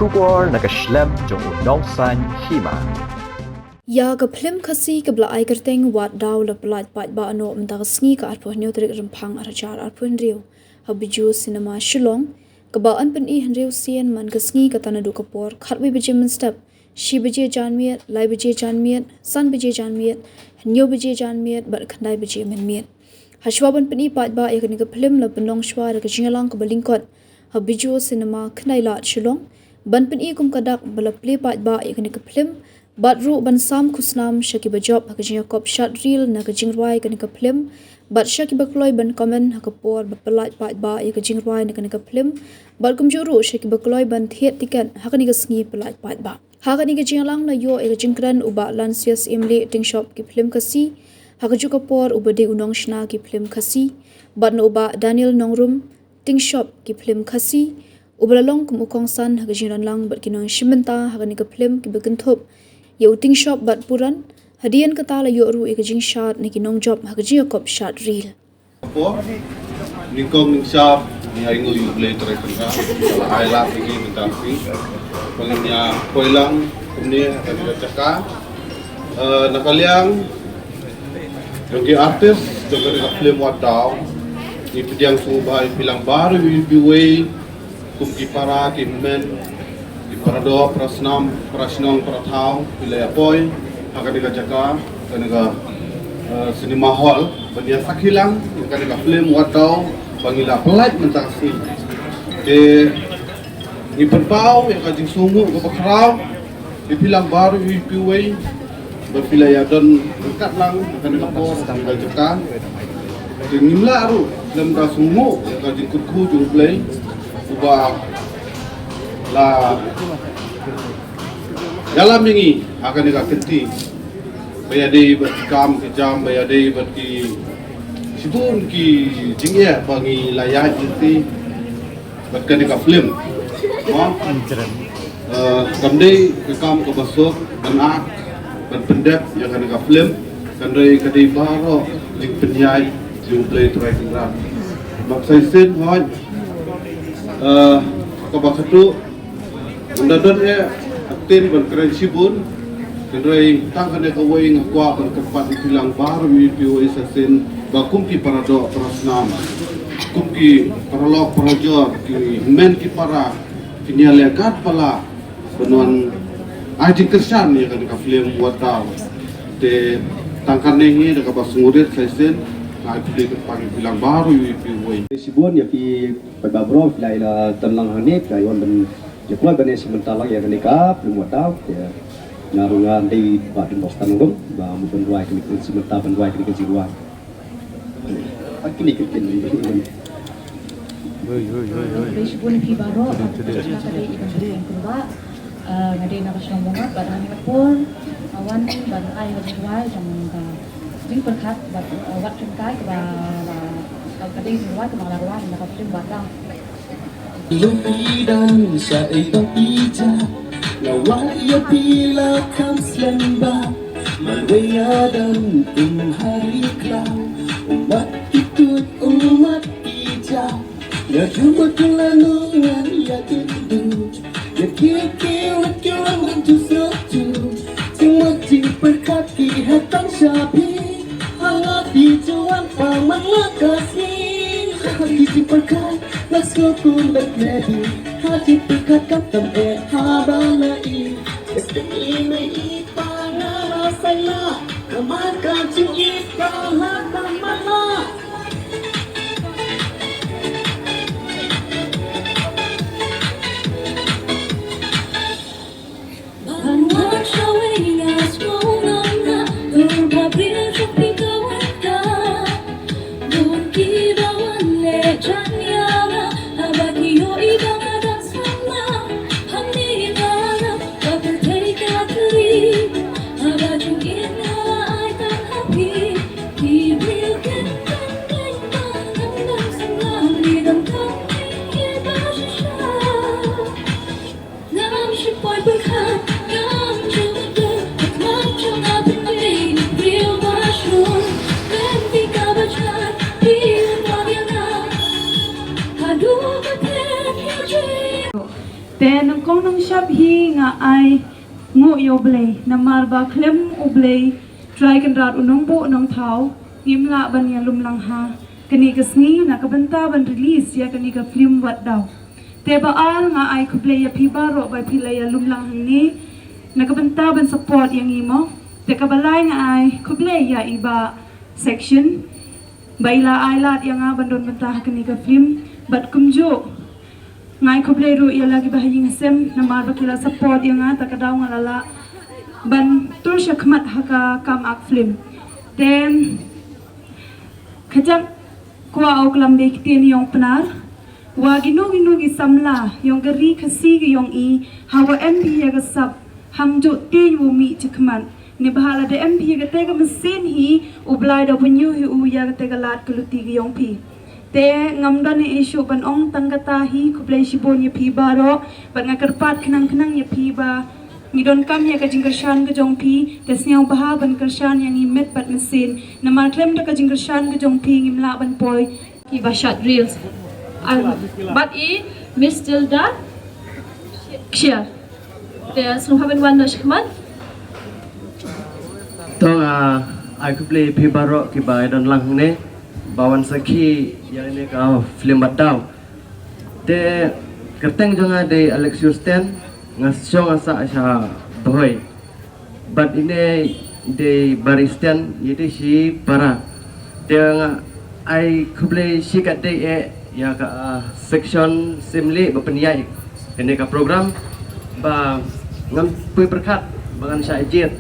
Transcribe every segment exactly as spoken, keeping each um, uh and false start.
Khubor na ka shlem jong u Nongsaiñ Hima. Ïa ka phlim Khasi kaba la ai kyrteng Wat Daw la pyllait paidbah noh mynta ka sngi ka arphew hynñiew tarik Rymphang arhajar arphew hynriew ha Bijou Cinema Shillong, kaba yn pyni hynriew sien man ka sngi kata naduh ka por khatwei baje mynstep, shi baje janmiet, lai baje janmiet, san baje janmiet, hynñiew baje janmiet bad khyndai baje mynmiet. Hashwa ban pyni paidbah ïa kane ka phlim la pynlong shwa da ka jingïalang kaba lyngkot ha Bijou Cinema Khyndai Lad Shillong ban pyni kum ka dak ba la plie paidbah ïa kane ka phlim, bad ruh ban sam khusnam sha kiba jop ha ka jingïakop shad reel na ka jingrwai kane ka phlim, bad sha kiba kloi ban comment ha ka por ba pyllait paidbah ïa ka jingrwai na kane ka phlim, bad kumjuh ruh sha kiba kloi ban thied tiket ha kane ka sngi pyllait paidbah. Ha kane ka jingïalang la ïoh ïa ka jingkren u Bah Lansias Imli, Tingshop ki phlim Khasi, ha kajuh ka por uba dei u nongshna ki phlim Khasi, bad na u Bah Daniel Nongrum, Tingshop ki phlim Khasi, uba la long kum u kongsan ha ka jingdonlang bad ki nongshim bynta ha kane ka phlim kiba kynthup ïa u Tingshop bad Puran. Hadien kata la ïoh ruh ïa ka jingshad na ki nongjop ha ka jingïakop shad reel. Por, nyngkong nyngshap ngi ai nguh ïa U Blei Trai Kynrad ba la ai lad ïa ngi mynta ka sngi ba ngin ïa poi lang kumne ha kane ka jaka. Eh, na ka liang jong ki artist jong kane ka phlim Wat Daw, ngi pdiang sngewbha ïa phi lang baroh iwei pa iwei, kum ki para, ki hynmen, ki para doh, para snam, para shnong, para thaw, phi la ïa poi ha kane ka jaka, kane ka, eh, cinema hall ban ïa sakhi lang ïa kane ka phlim Wat Daw ba ngi la pyllait mynta ka sngi. Te ngi pynpaw ïa ka jingsngewnguh kaba khraw ïa phi lang baroh iwei pa iwei ba phi la ïa don ryngkat lang ha kane ka por, ha kane ka jaka. Te ngim lah ruh lem da sngewnguh ïa ka jingkyrkhu jong U Blei uba la ïalam ïa ngi ha kane ka kynti ba ïadei bad ki kam ki jam, ba ïadei bad ki shibun ki jingeh ba ngi la ïaid lynti bad kane ka phlim. Mo? Eh, kam dei ka kam kaba suk ban act, ban pyndep ïa kane ka phlim, hynrei ka dei baroh jingpynïaid jong U Blei Trai Kynrad. Bad sa shisien hooid, eh, kaba khatduh, ym da don eh ktien ban kren shibun, hynrei tang kane kawei nga kwah ban kyrpad ïa phi lang baroh iwei pa iwei sa shisien ba kum ki para doh para snam, kum ki paralok parajor, ki hynmen ki para, kin ïaleh katba lah ban wan ai jingkyrshan ïa kane ka phlim Wat Daw. Te tang kane hi da kaba sngewrit sa shisien nga ai khublei kyrpang ïa phi lang baroh iwei pa iwei. Shibun ïa phi paidbah baroh, phi la ïa la don lang hangne, phi la ïa wan ban ïa kloi ban ïa shim bynta lang ïa kane ka phlim Wat Daw. Te nga ruh nga dei Bah Donbok Stanlong ba mut ban rwai kane ka, shim bynta ban rwai kane ka jingrwai. Ak kine ki kin. Oi, oi, oi, oi. Khublei shibun ïa phi baroh. Nga dei Iban Bri Engkynbah. Ah, nga dei na ka shnong Mawngap bad ha kane ka por nga wan ban ai ka jingrwai jong ka jingpyrkhat bad, ah, wat jong ka kaba la, ah, ka dei jingrwai kaba la rwai na ka phlim Wat Daw. Lum i dang sha ei bang i ja. Nga wad ïa phi la kham slem bha. Marwei ïa dang kum ha ri khlaw. Ummat ki tut ummat ki ja. Ïa jubut la nong ngan ïa tut du. Ïa ki ki wat ki wan ngan tu so tu. Jingmut jingpyrkhat ki heh tang sha phi. Ha nga phi jong wan pa man la ka sngi. Ha ki jingpyrkhat la sngewthuh bad ready. Ha jingpyrkhat kam tam eh haba la i. Ka sngi me i pa nga la sain la. Ka man ka jingïeit ka la ka man la. Te nyngkong nyngshap hi nga ai nguh ïa U Blei namar ba khlem U Blei Trai Kynrad U Nongbuh Nongthaw ngim lah ban ïalum lang ha kane ka sngi na ka bynta ban release ïa kane ka film Wat Daw. Te ba ar nga ai khublei ïa phi baroh ba phi la ïalum lang hangne na ka bynta ban support ïa ngi mo. Te kaba lai nga ai khublei ïa i Bah Section ba i la ai lad ïa nga ban don bynta ha kane ka film bad kumjuh nga ai khublei ruh ïa la ki Bah Ïing Hasem namar ba ki la support ïa nga ta ka daw nga la lah ban tur shakhmat ha ka kam act film. Te kajak kwah u klam dei ktien ïong Pnar wa kino kino ki samla ïong ka ri Khasi ka ïong i ha wa em phi ïa ka sap hangjuh tieng u mih chakhmat. Neibhah lada em phi ïa kata ka mynsiem hi U Blai da u pynïoh hi u ïa kata ka lad ka luti ka ïong phi. Te ngam don ei ei shuh ban ong tang kata hi, khublei shibun ïa phi baroh bad nga kyrpad khnang khnang ïa phi ba ngi donkam ïa ka jingkyrshan ka jong phi. Te sngewbha ban kyrshan ïa ngi met bad mynsiem namar khlem da ka jingkyrshan ka jong phi ngim lah ban poi. Ki ba shot reels. Bad i Miss Tilda Kshia. Te sngewbha ban wan noh shakhmat. To nga ai khublei phi baroh ki ba don lang hangne ba wan sakhi ïa kane ka film Wat Daw. Te kyrteng jong nga dei Alexius Ten, nga shong nga sah sha Bhoi. Bad ine dei Baristen, ine dei shi para. Te nga ai khublei shi katdei eh ïa ka, ah, section Simli ba pynïaid kane ka program ba ngam poi pyrkhat ba ngan shah jied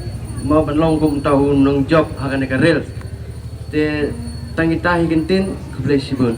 mo ban long kum uta u nongjop ha kane ka reels. Te tang kita hi kyntien, khublei shibun.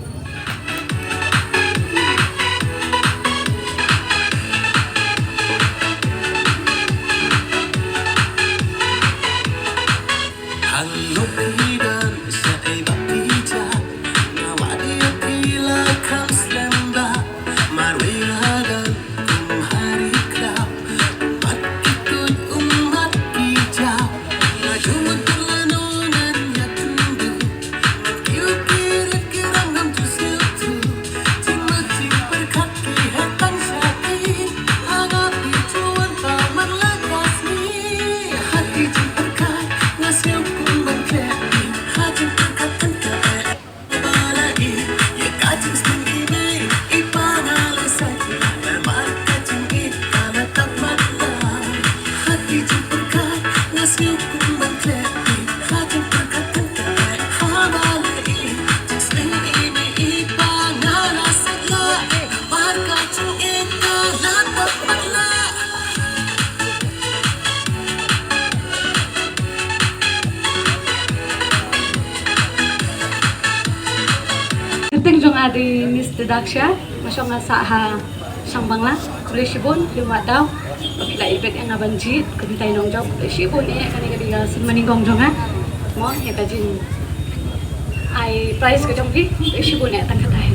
Kyrteng jong nga dei Miss Tilda Kshia, nga shong nga sah ha Shangbangla. Khublei shibun, film Wat Daw. Ba phi la invited ïa nga ban jied, khublei nongjop, khublei shibun eh, kane ka dei ka cinema nyngkong jong nga. Mo, ïa ka jing ai prize ka jong phi, khublei shibun eh, tang kata hi.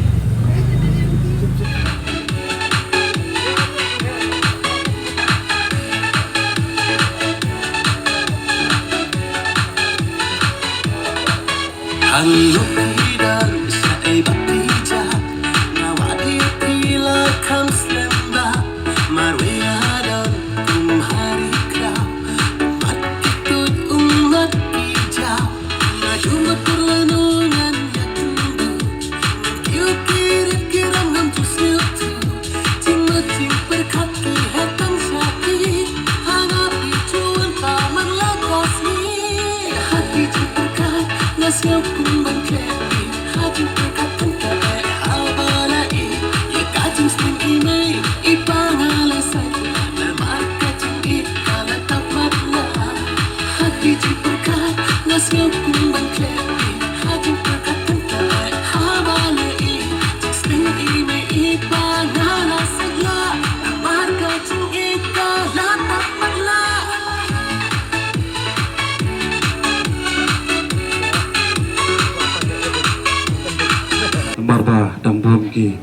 Namar ba dang bun ki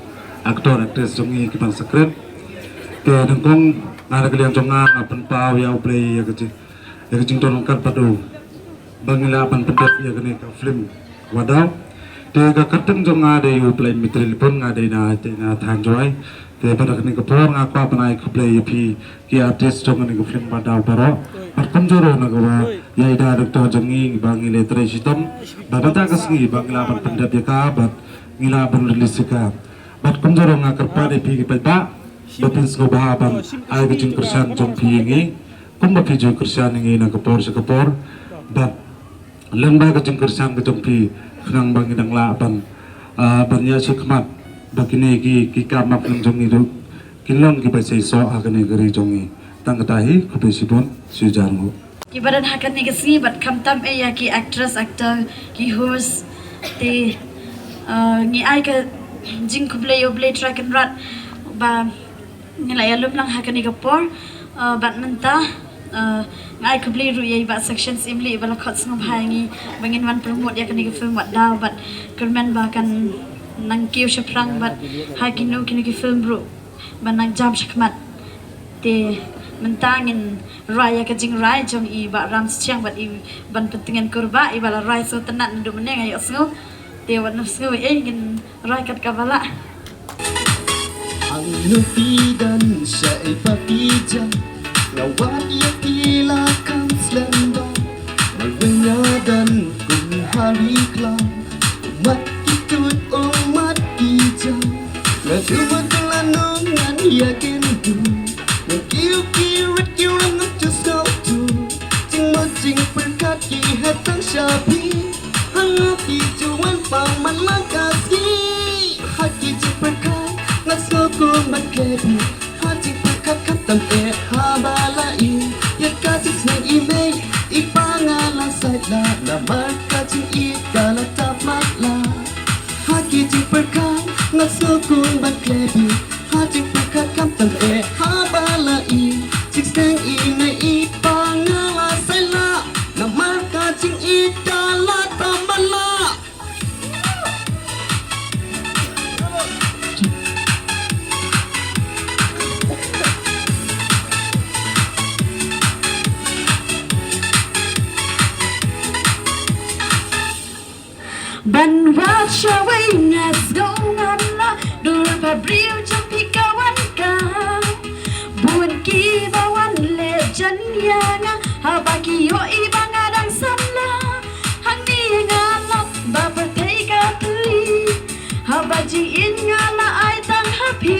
actor actress jong ngi ki ban script. Te nyngkong nga na ka liang jong nga nga pynpaw ïa U Blei ïa ka jing, ïa ka jingdon ryngkat bad u ba ngi lah ban pyndep ïa kane ka film Wat Daw. Te ka kyrteng jong nga dei U Blei Mitri Lipun, nga dei na, dei na thaiñ Jowai. Te bad ha kane ka por nga kwah ban ai khublei ïa phi ki artist jong kane ka film Wat Daw baroh. Bad kumjuh ruh na kaba ïa i director jong ngi ba ngi la trei shitom. Bad mynta ka sngi ba ngi lah ban pyndep ïa ka bad ngi lah ban release ïa ka. Bad kumjuh ruh nga kyrpad ïa phi ki paidbah ba phin sngewbha ban ai ka jingkyrshan jong phi ïa ngi. Kumba phi ju kyrshan ïa ngi na ka por sha ka por. Bad lyngba ka jingkyrshan ka jong phi khnang ba ngi dang lah ban, ah, ban ïa shakmat ba kine ki, ki kam mapneng jong ngi ruh kin long kiba seisoh ha kane ka ri jong ngi. Tang kata hi, khublei shibun, shu jan nguh. Kiba don ha kane ka sngi bad khamtam eh ïa ki actress, actor, ki host, te, ah, ngi ai ka jingkhublei ïa U Blei Trai Kynrad ba ngi la ïalum lang ha kane ka por, ah, bad mynta, ah, nga ai khublei ruh ïa i Bah Section Syiemlieh ba la khot sngewbha ïa ngi ba ngin wan promote ïa kane ka film Wat Daw bad kyrmen ba kan nang kiew shaphrang bad ha kino kino ki film ruh ban nang jam shakhmat. Te mynta ngin rwai ïa ka jingrai jong i Bah Ram Schiang bad i Ban Pyntngen Kurbah i ba la rai sngewtynnat naduh mynne nga ïohsngew. Te wat nang sngew ei ngin rai kat kaba lah. Ang nupi dan sa ipapija. Nga wad ïa phi la kham slem bha. Marwei nga don kum hari khlaw. Mat ki tut ong mat ki jaw. Nga dum la nong ngan ïa ken du. Nga kiew kiew rit kiew la ngam ju sngewthuh. Jingmut jingpyrkhat ki heh tang sha phi. Hangno phi ju wan pang man la ka sngi. Ha ki jingpyrkhat nga sngew kum ban klet hi. Ha jingpyrkhat khamtam eh haba la i. Ïa ka jingsneng i mei i pa nga la sait la. Namar ka jingïeit ka la tap mat la. Ha ki jingpyrkhat nga sngew kum ban klet hi. Ha jingpyrkhat khamtam eh haba la i. Jingsneng i mei i pa nga la sait la. Namar ka jingïeit ka la tap mat la. Ban wad shawei nga sngew ngam lah dur ba briew jong phi ka wan ka. Bun kiba wan leh jan ïa nga haba ki ïohi ba nga dang samla. Hangne nga lap ba pyrthei ka pli. Haba jingin nga la ai tang ha phi.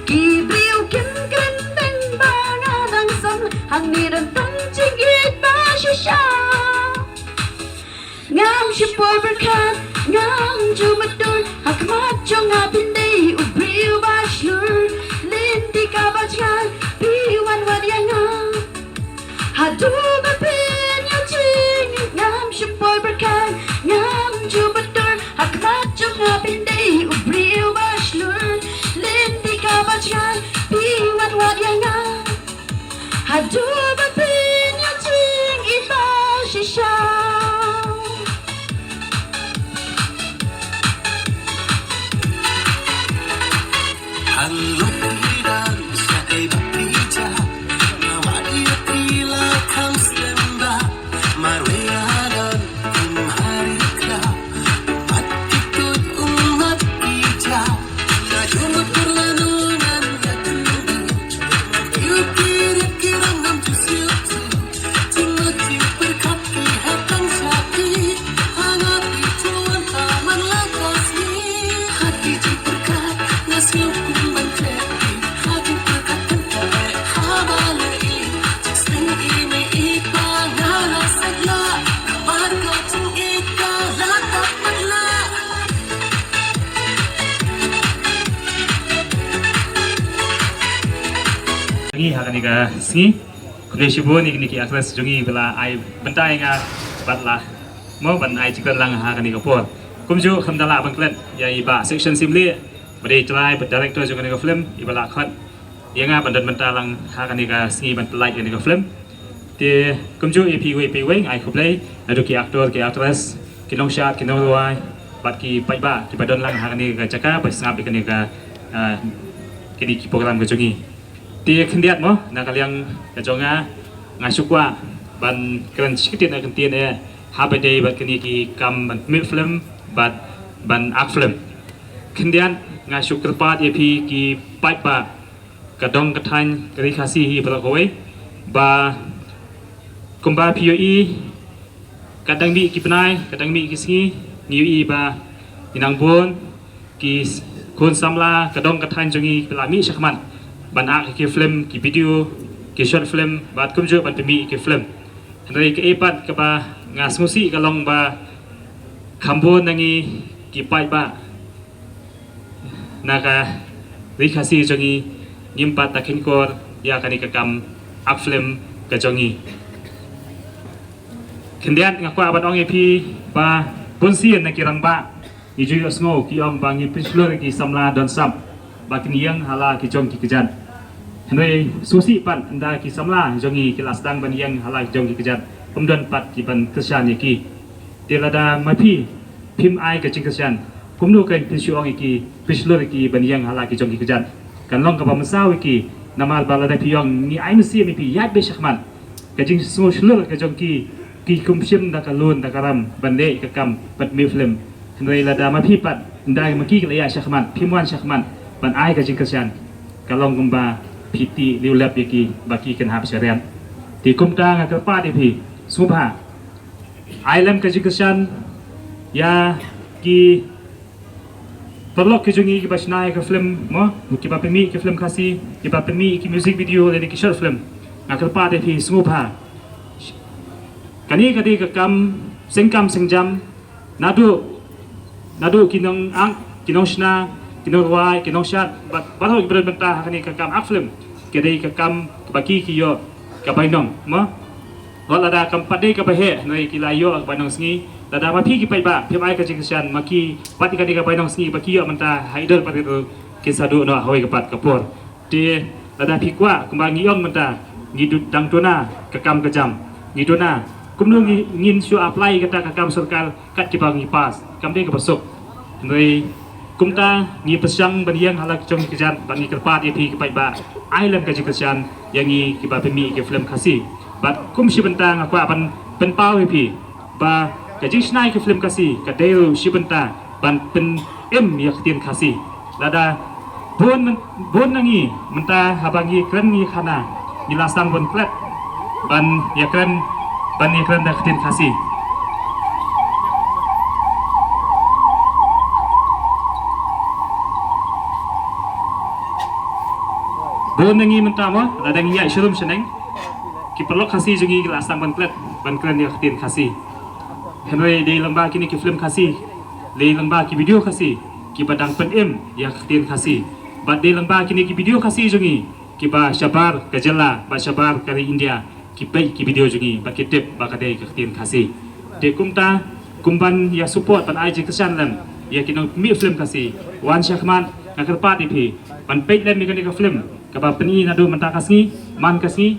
Ki briew kim kren beng ba nga dang samla. Hangne don tang jingïeit ba shisha. Ngam shym poi pyrkhat, ngam ju mutdur, ha khmat jong nga phin dei u briew ba shlur. Lynti kaba jngai, phi wan wad ïa nga. Haduh ba phin ïa jingim, ngam shym poi pyrkhat, ngam ju mutdur, ha khmat jong nga phin dei u briew ba shlur. Lynti kaba jngai, phi wan wad ïa nga. Haduh ba phin ïa jingim ba shisha. Halok ni dan sa ei ba pija. Nga wad ïa phi la kham slem bha. Marwei nga don kum hari khlaw. Mat ki tut um mat ki jaw. Nga ju mutdur la nong ngan ïa ken du. Nga kiew ki rit ki rong ngam ju siew tu. Jingmut jingpyrkhat ki heh tang sha phi. Ha nga phi ju wan pang man la ka sngi. Ha ki jingpyrkhat nga sngew kum ban klet phi. Ha jingpyrkhat khamtam eh haba la i. Jingsneng i mei i pa nga la sait la. Namar ka jingïeit ka la tap mat la. Ngi ha kane ka sngi. Khublei shibun ïa kine ki actress jong ngi ba la ai bynta ïa nga bad la mo ban ai jingkren lang ha kane ka por. Kumjuh khamtam lah ban klet ïa i Bah Section Syiemlieh ba dei trai bad director jong kane ka film i ba la khot ïa nga ban don bynta lang ha kane ka sngi ban pynlait ïa kane ka film. Te kumjuh ïa phi iwei pa iwei nga ai khublei naduh ki actor ki actress ki nongshad ki nongrwai bad ki paidbah kiba don lang ha kane ka jaka ba sngap ïa kane ka, ah, kine ki program ka jong ngi. Te khyndiat mo na ka liang ka jong nga nga shu kwah ban kren shi kyntien na kyntien eh haba dei bad kine ki kam ban pynmih film bad ban act film. Khyndiat Nga shu kyrpad ïa phi ki paidbah ka dong ka thaiñ ka ri Khasi hi baroh kawei ba kumba phi ïohi ka dang mih ki bnai, ka dang mih ki sngi, ngi ïohi ba ngi nang bun ki khun samla ka dong ka thaiñ jong ngi ki la mih shakhmat ban ak ki film, ki video, ki short film bad kumjuh ban pynmih ki film. Hynrei kaei pat kaba nga sngewsih ka long ba kham bun na ngi ki paidbah na ka ri Khasi jong ngi ngim pat da kheiñkor ïa kane ka kam ak film ka jong ngi. Khyndiat nga kwah ban ong ïa phi ba bun sien na ki rangbah ngi ju ïohsngew ki ong ba ngi pynshlur ki samla don sap ba kin ïeng ha la ki jong ki kjat. Hynrei sngewsih pat ynda ki samla jong ngi ki la sdang ban ïeng ha la ki jong ki kjat, ym don pat ki ban kyrshan ïa ki. Te lada ma phi phim ai ka jingkyrshan, kumno kan phin shu ong ïa ki pynshlur ïa ki ban ïeng ha la ki jong ki kjat? Kan long kaba mynsaw ïa ki, namar ba lada phi ong ngi ai mynsiem ïa phi, ïaid beit shakhmat, ka jingsngew shlur ka jong ki, ki kum shim da ka lun da ka ram ban leh ka kam ban mih film. Hynrei lada ma phi pat, ynda ma ki ki la ïaid shakhmat, phim wan shakhmat ban ai ka jingkyrshan, ka long kumba phi tih liw lep ïa ki ba ki kynhap shariat. Te kumta nga kyrpad ïa phi, sngewbha ai lem ka jingkyrshan ïa ki paralok ki jong ngi kiba shna ïa ka film, mo, kiba pynmih ki film Khasi, kiba pynmih ki music video lane ki short film. Nga kyrpad ïa phi, sngewbha. Kane ka dei ka kam seng kam seng jam, naduh, naduh ki nongak, ki nongshna, ki nongrwai, ki nongshad, bad baroh kiba don bynta ha kane ka kam ak film. Ka dei ka kam kaba ki, ki ïoh ka bainong, mo. Wat lada kam pat dei kaba heh, hynrei ki la ïoh ka bainong sngi. Lada ma phi ki paidbah phim ai ka jingkyrshan, ma ki pat ka dei ka bainong sngi ba ki ïoh mynta ha i dor parit ruh kin sa duh noh ha kawei ka pat ka por. Te lada phi kwah, kumba ngi ong mynta, ngi dang duna ka kam ka jam, ngi duna kumno ngi, ngin shu apply kata ka kam sorkar kat kiba ngi pass, kam dei kaba suk. Hynrei kumta ngi pyrshang ban ïeng ha la ki jong ki kjat, ba ngi kyrpad ïa phi ki paidbah, ai lem ka jingkyrshan ïa ngi kiba pynmih ki film Khasi. Bad kum shi bynta nga kwah ban pynpaw ïa phi ba ka jingshna ïa ki film Khasi ka dei ruh shi bynta ban pynim ïa ka ktien Khasi. Lada bun, bun na ngi mynta haba ngi kren ngi khana, ngi la sdang ban klet ban ïa kren, ban ïa kren da ka ktien Khasi. Bun na ngi mynta mo, lada ngi ïaid sharum shaneng, ki paralok Khasi jong ngi ki la sdang ban klet ban kren ïa ka ktien Khasi. Hynrei dei lyngba kine ki film Khasi, dei lyngba ki video Khasi kiba dang pynim ïa ka ktien Khasi. Bad dei lyngba kine ki video Khasi jong ngi kiba shabar ka jylla, ba shabar ka ri India, ki peit ki video jong ngi, ba ki tip ba ka dei ka ktien Khasi. Te kumta, kum ban ïa support, ban ai jingkyrshan lem ïa ki nongmih film Khasi, wan shakhmat, nga kyrpad ïa phi ban peit lem ïa kane ka film kaba pyni naduh mynta ka sngi, man ka sngi.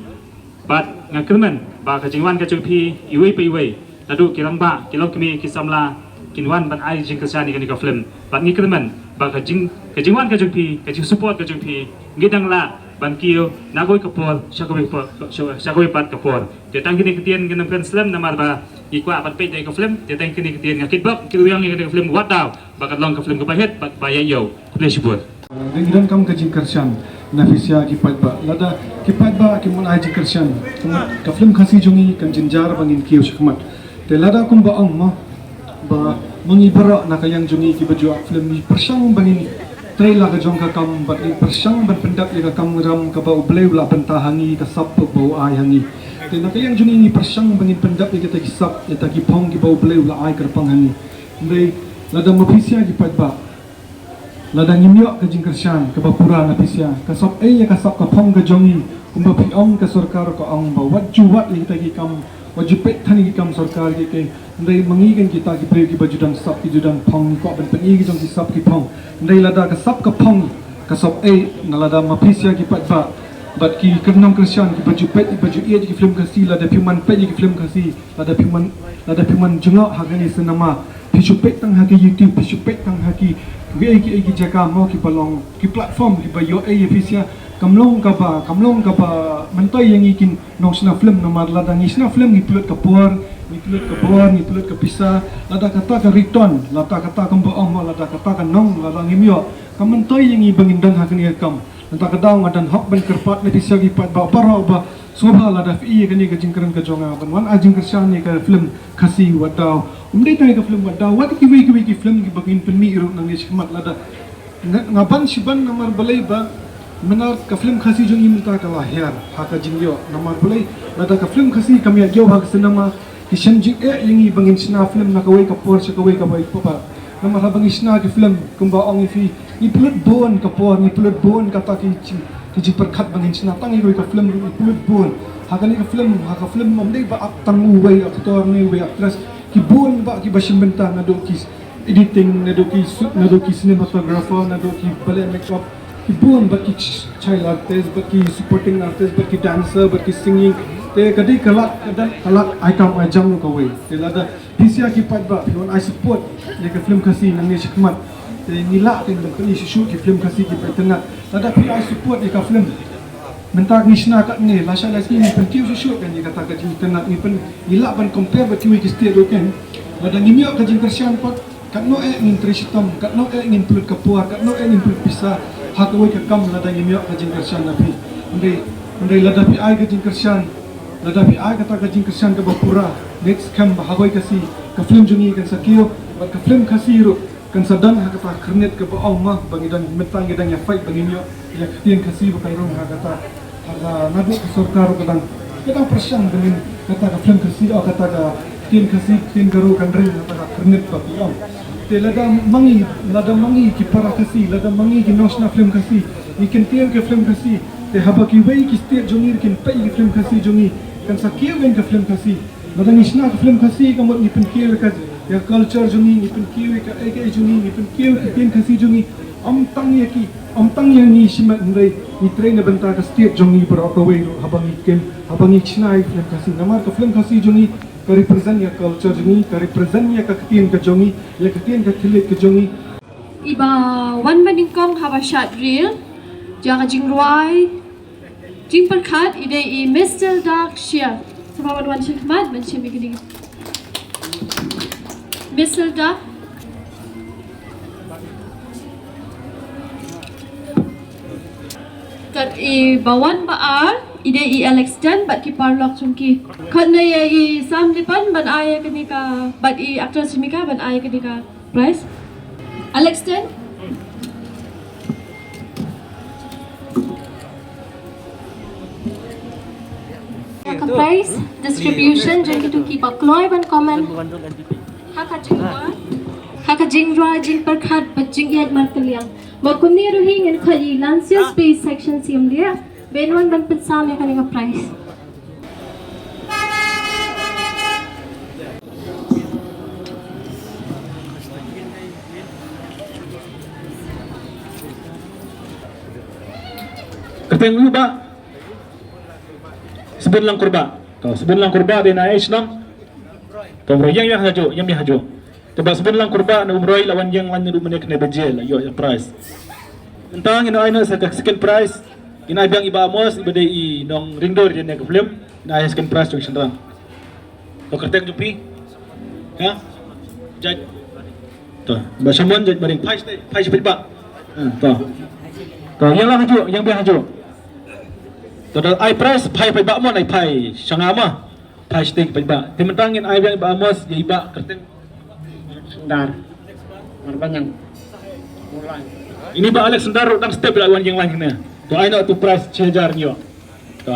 Bad nga kyrmen ba ka jingwan ka jong phi iwei pa iwei, naduh ki rangbah, ki longkmie, ki samla, kin wan ban ai jingkyrshan ïa kane ka film. Bad ngi kyrmen ba ka jing, ka jingwan ka jong phi, ka jingsupport ka jong phi, ngi dang lah ban kiew na kawei ka por sha kawei por, sha, sha kawei pat ka por. Te tang kine ki ktien ngan ym kren slem namar ba ngi kwah ban peit ïa ka film. Te tang kine ki ktien, nga kitbok, ki rwiang ïa kane ka film, wat daw ba kan long ka film kaba hit bad ba ïa ïew. Khublei shibun. Ngi donkam ka jingkyrshan na phi sha ki paidbah. Lada ki paidbah kim ai jingkyrshan, ka film Khasi jong ngi kan jynjar ba ngin kiew shakhmat. Te lada kumba ong mo, ba ma ngi baroh na ka liang jong ngi kiba ju ak film, ngi pyrshang ba ngin trei la ka jong ka kam, bad ngi pyrshang ban pyndep ïa ka kamram kaba U Blei u la bynta ha ngi, ka sap ba u ai ha ngi. Te na ka liang jong ngi ngi pyrshang ba ngin pyndep ïa kita ki sap, ïa kita ki phong kiba U Blei u la ai kyrpang ha ngi. Hynrei lada ma phi sha ki paidbah, lada ngim ïoh ka jingkyrshan kaba pura na phi sha, ka sap ei ïa ka sap ka phong ka jong ngi, kumba phi ong ka sorkar ka ong ba wat ju wad ïa kita ki kam, wat ju peit than ïa ki kam sorkar ki, ki. Hynrei ma ngi kan kita ki briew kiba ju don sap, ki ju don phong, ngi kwah ban pyni ki jong ki sap ki phong. Hynrei lada ka sap ka phong ka sap ei, na lada ma phi sha ki paidbah bad ki kyrnong kyrshan kiba ju peit, kiba ju ïeit ki film Khasi, lada phim man peit ïa ki film Khasi, lada phim man, lada phim man jngoh ha kane cinema, phi shu peit tang ha ki YouTube, phi shu peit tang ha ki, kiei kiei ki jaka mo kiba long ki platform kiba ïoh ei ïa phi sha, Kam long kaba, kam long kaba myntoi ïa ngi ki nongshna film, namar lada ngi shna film ngi pynlut ka por, ngi pynlut ka bor, ngi pynlut ka pisa, lada kata ka return, lada kata kam ba ong, lada kata ka nong, lada ngim ïoh, kam myntoi ïa ngi ba ngin don ha kane ka kam. Nangta ka daw nga don hok ban kyrpad na phi sha ki paidbah baroh ba sngewbha lada phi ïohi ïa kane ka jingkren ka jong nga ban wan ai jingkyrshan ïa ka film Khasi Wat Daw. Ym dei tang ïa ka film Wat Daw, wat kiwei kiwei ki film kiba ngin pynmih ruh nangne shakhmat lada nga, nga ban shi ban namar balei ba mynta ka film Khasi jong ngi mynta ka la hiar ha ka jingïoh, namar balei lada ka film Khasi kam ïa jop ha ka cinema ki shem jingeh ïa ngi ba ngin shna film na kawei ka por sha kawei ka por. Namar haba ngi shna ki film kumba ong ïa phi, ngi pynlut bun ka por, ngi pynlut bun kata ki jing, ki jingpyrkhat ba ngin shna tang ïa kawei ka film ruh ngi pynlut bun. Ha kane ka film, ha ka film ym dei ba act tang uwei actor ne uwei actress, ki bun ba kiba shim bynta, naduh ki editing, naduh ki su-, naduh ki cinematographer, naduh ki ba leh makeup, ki bun bad ki ch-, child artist, bad ki supporting artist, bad ki dancer, bad ki singing. Te ka dei ka lad, ka dei ka lad item ai jam ruh kawei. Te lada phi sha ki paidbah phi wan ai support ïa ka film Khasi nangne shakhmat, te ngi lah kan ban pyni shuh shuh ki film Khasi kiba itynnat. Lada phi ai support ïa ka film, mynta ngi shna katne, lashai lashisngi ngi pynkiew shuh shuh kan ïa kata ka jingitynnat, ngi pyn, ngi lah ban compare bad kiwei ki state ruh kan. Lada ngim ïoh ka jingkyrshan pat, katno eh ngin trei shitom, katno eh ngin pynlut ka por, katno eh ngin pynlut pisa ha kawei ka kam lada ngim ïoh ka jingkyrshan na phi. Hynrei, hynrei lada phi ai ka jingkyrshan, lada phi ai kata ka jingkyrshan kaba pura, next camp ba ha kawei ka sngi ka film jong ngi kan sa kiew bad ka film Khasi ruh kan sa don ha kata ka khyrnit kaba ong ma ba ngi dang, mynta ngi dang ïa fight ba ngin ïoh ïa ka ktien Khasi ba kan rung ha kata. Ha ka, naduh ka sorkar ruh ka dang, ka dang pyrshang ba ngin, kata ka film Khasi, oh, kata ka ktien Khasi, ktien Garo kan ring ha kata ka khyrnit ba ki ong. Te lada ma ngi, lada ma ngi ki para Khasi, lada ma ngi ki nongshna film Khasi, ngi kyntiew ïa ka film Khasi, te haba kiwei ki state jong ngi kin peit ïa ka film Khasi jong ngi, kan sa kiew ïa ka film Khasi. Lada ngi shna ka film Khasi, ka mut ngi pynkiew ïa ka, ïa ka culture jong ngi, ngi pynkiew ïa ka, ïa ka jong ngi, ngi pynkiew ïa ka ktien Khasi jong ngi. Ym tang ïa ki, ym tang ïa ngi shimet, hynrei ngi trei na bynta ka state jong ngi baroh kawei ruh haba ngi kem, haba ngi shna ïa ka film Khasi. Namar ka film Khasi jong ngi ka represent ïa ka culture jong ngi, ka represent ïa ka ktien ka jong ngi, ïa ka ktien ka khlieh ka jong ngi. Iba wan ba nyngkong haba shad reel jong ka jingrwai jingpyrkhat i dei i Mister Dark Shia. Sngewbha wan, wan sha khmat ban shim ïa kane. Mister Dark. Kat iba wan ba ar i dei i Alex Ten bad ki paralok jong ki. Kat na ïa i Sam Lipan ban ai ïa kane ka, bad i actress Shimika ban ai ïa kane ka prize. Alex Ten. Ka prize distribution jong kito kiba kloi ban comment ha ka jingrwai, ha ka jingrwai jingpyrkhat bad jingïaid markylliang. Bad kumne ruh hi ngin khot ïa i Lancius P section Simliang ban wan ban pynsam ïa kane ka prize. Kyrteng u ba Sbun Langkurba. To, Sbun Langkurba dei na H nong. To, bro, ïeng ïeng hajuh, ïeng ïeng hajuh. Te ba Sbun Langkurba na Umroi la wan ïeng lang naduh mynne khyndai baje la ïoh ïa prize. Mynta ngin ai noh sa ka second prize. Ngin ai biang i Bah Amos iba dei i nongringdur ïa kane ka film. Ngin ai second prize jong shynrang. To, kyrteng jong phi. Ha? Jait. To, Bah Shamon, jait baring. Phai shatei, phai shatei, Bah. Ha, to. To, ïeng lang hajuh, ïeng biang hajuh. To, da ai prize, phai, phai Bah Mon, ai phai sha nga ma. Phai shatei, phai Bah. Te mynta ngin ai biang i Bah Amos ïa i Bah kyrteng Sundar. Marbaniang. Mulai. Ini Bah Alex Sundar ruh dang step la wan ïeng lang hangne. To, ai noh tu prize shi hajar ngi ïoh. To.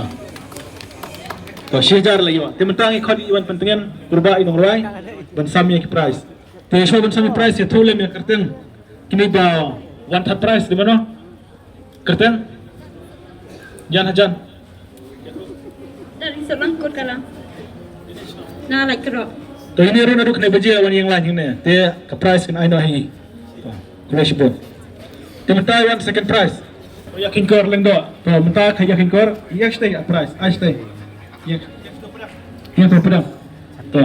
To, shi hajar la ïoh. Te mynta ngi khot ïa i Wan Pyntngen, Purba, i nongrwai ban sam ïa ki prize. Te shuwa ban sam ïa prize, ïathuh lem ïa kyrteng kine ba wan third prize, dei mano? Kyrteng? Jan hajan. Dari Sabang Kut Kalang. Na, like, kero. To, ine ruh naduh khyndai baje wan ïeng lang hangne. Te ka prize kin ai noh ha i. To, khublei shibun. Te mynta wan second prize. To, ïa Kheiñkor Lyngdoh. To, mynta ka ïa Kheiñkor, ïa shatei ïa prize, ai shatei. Ïa. Ïa to, pdem. To.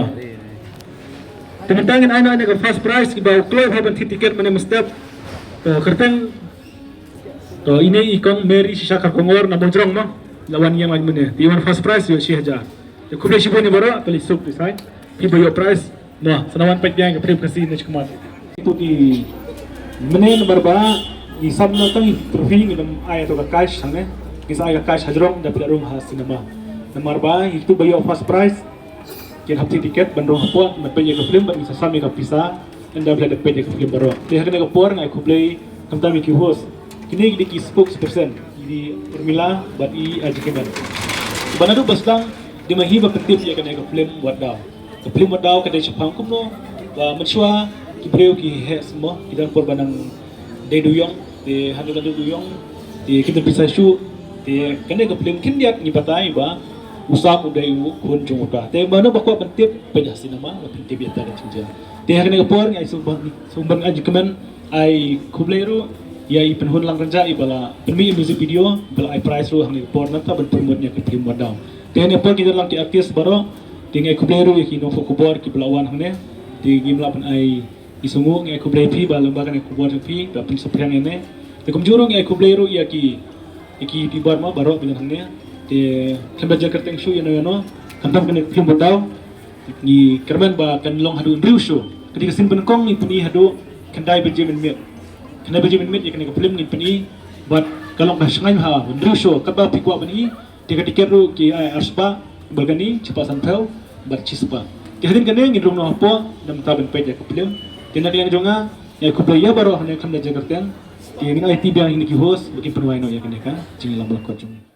Te mynta ngin ai noh ïa ka first prize, iba u kloi ha ban thied tiket mynne mynstep. To, kyrteng To ine i kong Mary Shisha Kharkongor na Mawjrong mo. La wan ïeng lang mynne. Te i wan first prize ïoh shi hajar. Te khublei shibun ïa baroh, te leit suk te sai. Phi ba ïoh prize. Mo, sa na wan peit biang ka film Khasi ne shikmat. Itu ki mynne namar ba i sam na tang i trophy ngi dang ai to ka cash hangne. Ngi sa ai ka cash hajrong da phi la rung ha cinema. Namar ba itu ba ïoh first prize. Kin hap tiket ban rung hapoh, ban peit ïa ka film, ban sa sam ïa ka pisa, ynda ba la dep peit ïa ka film baroh. Te ha kane ka por nga ai khublei khamtam ïa ki host. Kine ki dei ki spokesperson, i dei Urmila bad i Ajkiman. Ba naduh ba sdang dei ma hi ba pyntip ïa kane ka film Wat Daw. Ka film Wat Daw ka dei shaphang kumno ba mynshuwa ki briew ki heh smoh, ki don por ba nang dei duyong, te hynda la dei duyong, te kim don pisa shuh, te kane ka film khyndiat ngi batai ba u Sam u dei u khun jong uta. Te mano ba kwah ban tip, peit ha cinema, ba phin tip ïa ta ka jingjia. Te ha kane ka por ngi ai sngewbha, sngewbha ai jingkmen, ai khublei ruh ïa i Pynhun Langkynjah i ba la pynmih music video, ba la ai prize ruh ha kane ka por nangta ban promote ïa ka film Wat Daw. Te ha kane ka por ki don lang ki artist baroh, te ngi ai khublei ruh ïa ki nongphuh khubor ki ba la wan hangne, te ngim lah ban ai i sngew, ngi ai khublei phi ba lyngba kane ka khubor jong phi ba phin saphriang ïa ne. Te kumjuh ruh ngi ai khublei ruh ïa ki, ïa ki phi bar ma baroh ba don hangne. Te khlem da jia kyrteng shuh ïano ïano, khamtam kane ka film Wat Daw ngi kyrmen ba kan long haduh hynriew show. Ka dei ka sien ba nyngkong ngi pyni haduh khyndai baje mynmiet. Khyndai baje mynmiet ïa kane ka film ngin pyni bad ka long ka shngaiñ ha hynriew show. Katba phi kwah ban i, te ka tiket ruh ki ai arspah, balkani shispah sanphew bad shispah. Te hadien kane ngin rung noh hapoh, namar ban peit ïa ka film. Te na liang jong nga, ngi ai khublei ïa baroh hangne khlem da jia kyrteng. Te ngin aiti biang ïa kine ki host ba kin pynwai noh ïa kane ka jingïalang ba la kot jong ngi.